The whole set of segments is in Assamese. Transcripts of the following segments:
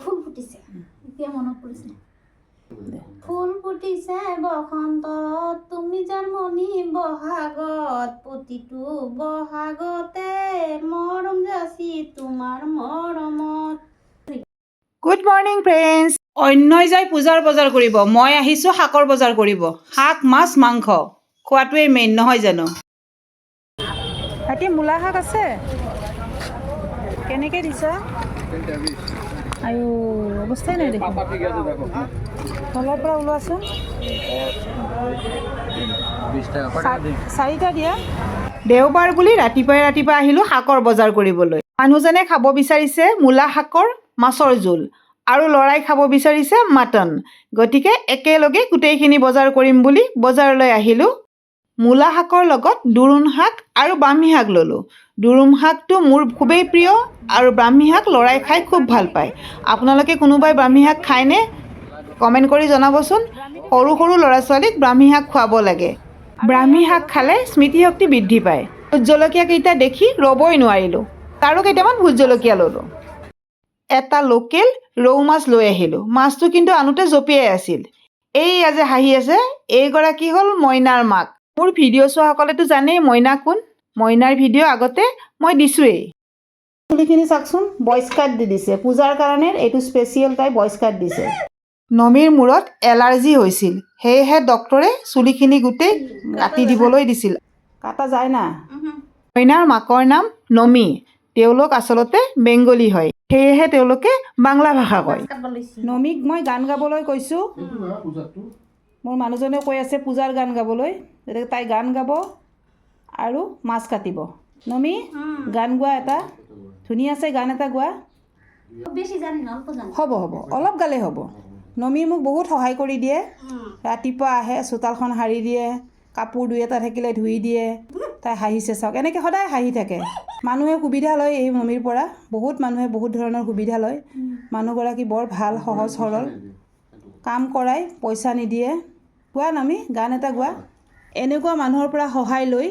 ফুল ফুটিছে, এতিয়া মনত পৰিছে। ফুল ফুটিছে বসন্তত, তুমি জানমণি বহাগত, প্ৰতিটো বহাগতে মৰম যাচি তোমাৰ মৰমত। Good morning friends. অন্যই যায় পূজাৰ বজাৰ কৰিব, মই আহিছোঁ শাকৰ বজাৰ কৰিব। শাক, মাছ, মাংস খোৱাটোৱেই মেইন, নহয় জানো? ভাইটি, মূলা শাক আছে? কেনেকৈ দিছা? আয়ো, অৱস্থাই নাই দেখোন। তলৰ পৰা ওলোৱাচোন। 20 টকা। চাৰিটা দিয়া। দেওবাৰ বুলি ৰাতিপুৱাই ৰাতিপুৱাই আহিলোঁ শাকৰ বজাৰ কৰিবলৈ। মানুহজনে খাব বিচাৰিছে মূলা শাকৰ মাছৰ জোল আৰু ল'ৰাই খাব বিচাৰিছে মাটন। গতিকে একেলগে গোটেইখিনি বজাৰ কৰিম বুলি বজাৰলৈ আহিলোঁ। মূলা শাকৰ লগত দোৰোণ শাক আৰু ব্ৰাহ্মী শাক ল'লোঁ। দোৰোণ শাকটো মোৰ খুবেই প্ৰিয় আৰু ব্ৰাহ্মী শাক ল'ৰাই খাই খুব ভাল পায়। আপোনালোকে কোনোবাই ব্ৰাহ্মী শাক খায়নে? কমেণ্ট কৰি জনাবচোন। সৰু সৰু ল'ৰা ছোৱালীক ব্ৰাহ্মী শাক খুৱাব লাগে। ব্ৰাহ্মী শাক খালে স্মৃতিশক্তি বৃদ্ধি পায়। ভোট জলকীয়া কেইটা দেখি ৰ'বই নোৱাৰিলোঁ, তাৰো কেইটামান ভোট জলকীয়া ল'লোঁ। এটা লোকেল ৰৌ মাছ লৈ আহিলোঁ। মাছটো কিন্তু আনোতে জঁপিয়াই আছিল। এইয়া যে হাঁহি আছে, এইগৰাকী হ'ল মইনাৰ মাক। মোৰ ভিডিঅ' চোৱাসকলেতো জানেই মইনা কোন। মইনাৰ ভিডিঅ' আগতে মই দিছোঁৱেই। চুলিখিনি চাওকচোন, বইজ কাট দি দিছে পূজাৰ কাৰণে। এইটো স্পেচিয়েল, তাই বইজ কাট দিছে। নমীৰ মূৰত এলাৰ্জি হৈছিল, সেয়েহে ডক্তৰে চুলিখিনি গোটেই কাটি দিবলৈ দিছিল। কাটা যায় না। মইনাৰ মাকৰ নাম নমী। তেওঁলোক আচলতে বেংগলী হয়, সেয়েহে তেওঁলোকে বাংলা ভাষা কয়। কাটিব লৈছে। নমীক মই গান গাবলৈ কৈছোঁ। মোৰ মানুহজনেও কৈ আছে পূজাৰ গান গাবলৈ। গতিকে তাই গান গাব আৰু মাছ কাটিব। নমী, গান গোৱা এটা, ধুনীয়া আছে, গান এটা গোৱা। বেছি জানি না, অল্প জানি। হ'ব হ'ব, অলপ গালেই হ'ব। নমী মোক বহুত সহায় কৰি দিয়ে। ৰাতিপুৱা আহে, চোতালখন সাৰি দিয়ে, কাপোৰ দুই এটা থাকিলে ধুই দিয়ে। তাই হাঁহিছে চাওক, এনেকৈ সদায় হাঁহি থাকে। মানুহে সুবিধা লয় এই নমীৰ পৰা। বহুত মানুহে বহুত ধৰণৰ সুবিধা লয়। মানুহগৰাকী বৰ ভাল, সহজ সৰল। কাম কৰাই, পইচা নিদিয়ে। গোৱা নমী, গান এটা গোৱা। এনেকুৱা মানুহৰ পৰা সহায় লৈ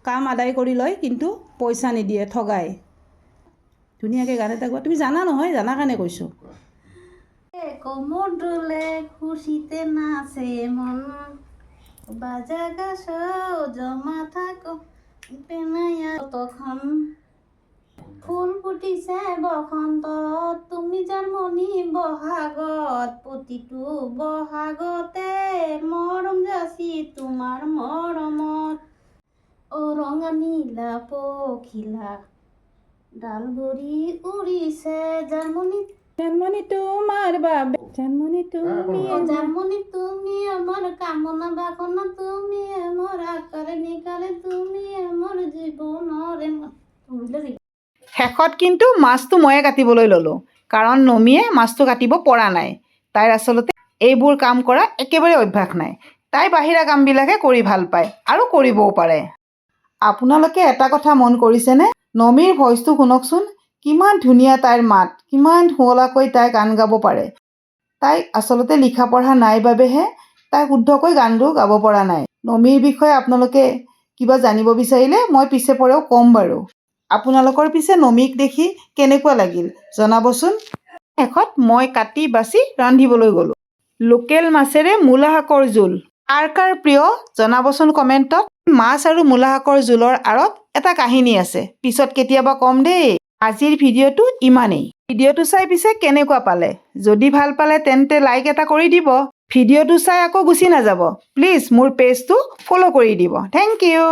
কাম আদায় কৰি লয়, কিন্তু পইচা নিদিয়ে, ঠগায়। ধুনীয়াকৈ গান এটা গোৱা। তুমি জানা নহয়? জানা কাৰণে কৈছোঁ। কোমর দোলে খুশিতে নাচে মন, বাজা গাছ জমা থাকো পেনাইয়া তখন। ফুল ফুটিছে বসন্তত, তুমি জানমণি বহাগত, প্ৰতিটো বহাগতে মৰম যাচি তোমাৰ মৰমত। অ ৰঙা নীলা পখিলা ডাল ভৰি উৰিছে, জানমণি জানমণি তোমাৰ বাবে, জানমণি তুমি ও জানমণি তুমি আমাৰ কামনা বাসনা, তুমি আমাৰ আকাৰে নিকাৰে, তুমি আমাৰ জীৱনৰে। বুঝলে? শেষত কিন্তু মাছটো ময়ে কাটিবলৈ ল'লোঁ, কাৰণ নমীয়ে মাছটো কাটিব পৰা নাই। তাইৰ আচলতে এইবোৰ কাম কৰা একেবাৰে অভ্যাস নাই। তাই বাহিৰা কামবিলাকহে কৰি ভাল পায় আৰু কৰিবও পাৰে। আপোনালোকে এটা কথা মন কৰিছেনে? নমীৰ ভইচটো শুনকচোন, কিমান ধুনীয়া তাইৰ মাত, কিমান শুৱলাকৈ তাই গান গাব পাৰে। তাই আচলতে লিখা পঢ়া নাই বাবেহে তাই শুদ্ধকৈ গানটো গাব পৰা নাই। নমীৰ বিষয়ে আপোনালোকে কিবা জানিব বিচাৰিলে মই পিছে পৰেও ক'ম বাৰু। আপোনালোকৰ পিছে নমীক দেখি কেনেকুৱা লাগিল জনাবচোন। শেষত মই কাটি বাছি ৰান্ধিবলৈ গ'লোঁ। লোকেল মাছেৰে মূলা শাকৰ জোল কাৰ কাৰ প্ৰিয় জনাবচোন কমেণ্টত। মাছ আৰু মূলা শাকৰ জোলৰ আঁৰত এটা কাহিনী আছে, পিছত কেতিয়াবা ক'ম দেই। আজিৰ ভিডিঅ'টো ইমানেই। ভিডিঅ'টো চাই পিছে কেনেকুৱা পালে? যদি ভাল পালে তেন্তে লাইক এটা কৰি দিব। ভিডিঅ'টো চাই আকৌ গুচি নাযাব প্লিজ, মোৰ পেজটো ফ'ল' কৰি দিব। Thank U.